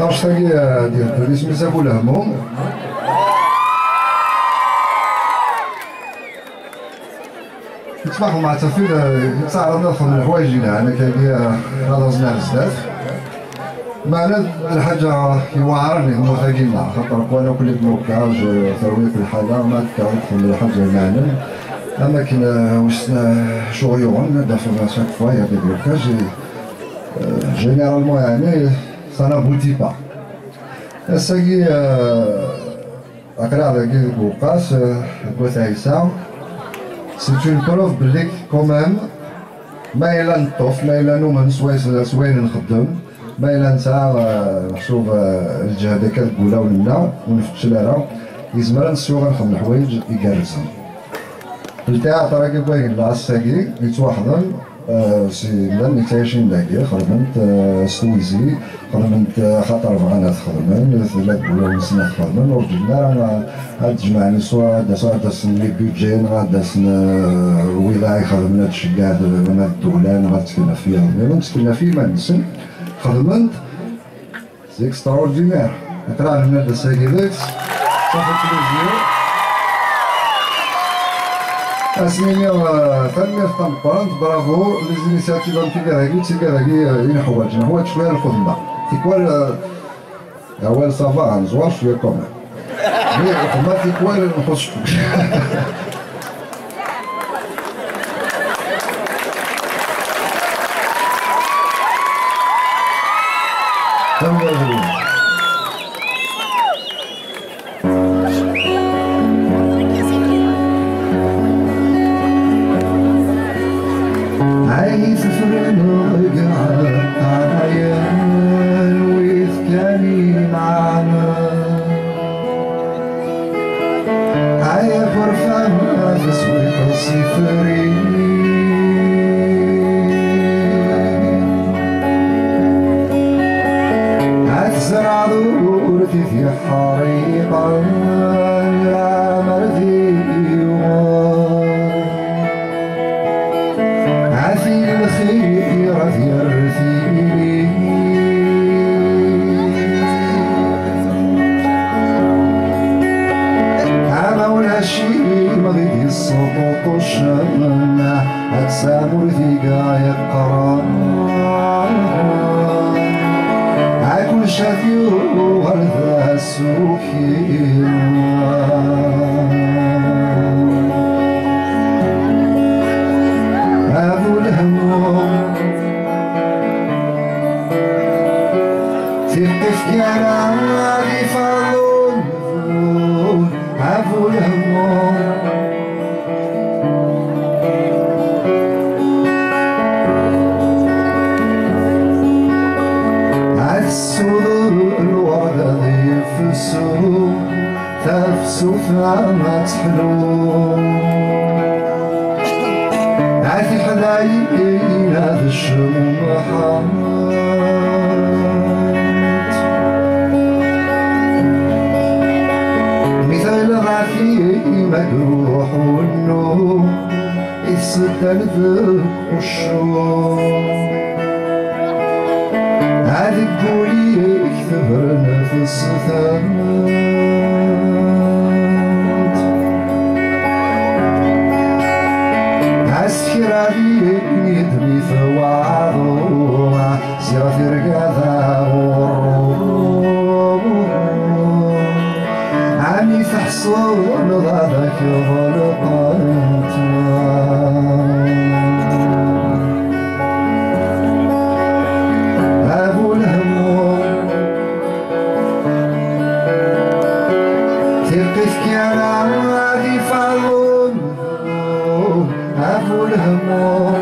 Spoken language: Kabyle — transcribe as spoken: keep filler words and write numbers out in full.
Anect-agi, eh, d-ibeddel isem-is akk ulehmum. Yettwaxdem ɣer tafil, eh, yettaɛraḍ ad xedmen leḥwayeǧ yelhan, akkagi, eh, ad aẓen ar zdat. Meɛna d lḥaǧa iweɛren di tmurt-agi-nneɣ, xaṭer wwan akk les blocages, eh, terwi akk lḥala, ma ad tekkeḍ ad txedmeḍ lḥaǧa imeɛnen. Am akken, eh, wissen, eh, acu ɣ-yuɣen, ad d-afeḍ à chaque fois, il y a des blocages, et, eh, généralement, yeɛni, ça n'aboutit pas. Ass-agi, eh, aql-aɣ dagi deg Uwqas, eh, deg Wat Ɛisa. C'est une preuve belli quand même, ma yella neṭṭef, ma yella numen s way-, s wayen nxeddem, ma yella nesɛa, eh, meḥsub, eh, lǧehd akka deg wulawen-nneɣ, ur nfeččel ara, yezmer ad nessiweḍ ad nexdem leḥwayeǧ igerrzen. Ltiyaṭer-agi n wayen n lɛass-agi yettwaxdem, eh, si llan yettɛicin dagi, xedmen-t, eh, s twizi, xedmen-t, eh, axaṭer bɣan ad t-xedmen, tella deg wulawen-nsen ad t-xedmen, ur ǧǧin ara, eh, ad d-jemɛen swa ad d-, ad d-asen les budgets, neɣ ad d-asen, eh, wid ara ixedmen, ad d-tceggeɛ ama d ddewla, neɣ ad tteklen ɣef yiɣ-, ttkelfen ɣef yiman-nsen, xedmen-t. C'est extraordinaire. Aql-aɣ nella-d ass-agi deg-s. Ça fait plaisir. Ad sen-iniɣ, eh, tanemmirt tameqqrant, bravo, les initiatives am tigad-agi, d tigad-agi, eh, i neḥwaǧ. Neḥwaǧ cwiya n lxedma. Tikwal, eh, awal ça va, neẓwer cwiya quand même. Mais lxedma tikwal nxuṣ cwiya. Ay tefren deg ɛeṭṭayen wid kan imeɛnen. Ay akerfa teswiḍ s ifri. Ad tzerɛeḍ ur t-id-iḥriqen leɛmer d yiwen. Ad yili lxir ad yerr tili. Ama ulac imɣi d-yessuṭuṭucen, ad tesɛam ur tiga yeqqren. A kulec ad yuɣal d asuki. A bu lehmum, tiqqift kan ad ifaḍun, a bu lehmum. Ad tessudur lweɛd ad yefsu, tafsut ma teḥlu. A tiḥdayin ad cmumḥent. Mi tɣileḍ ɣef yimagruḥ unnu, i tseddan deg uccu. Ad deg wul-ik tebren tessemt. Asekra d yidmi twaḍu, ziɣ tirga d aɣurru. Ɛni teḥṣleḍ ad ak-ḍelqent? A bu lehmum, tiqit kan ad ifaḍun, a bu lehmum.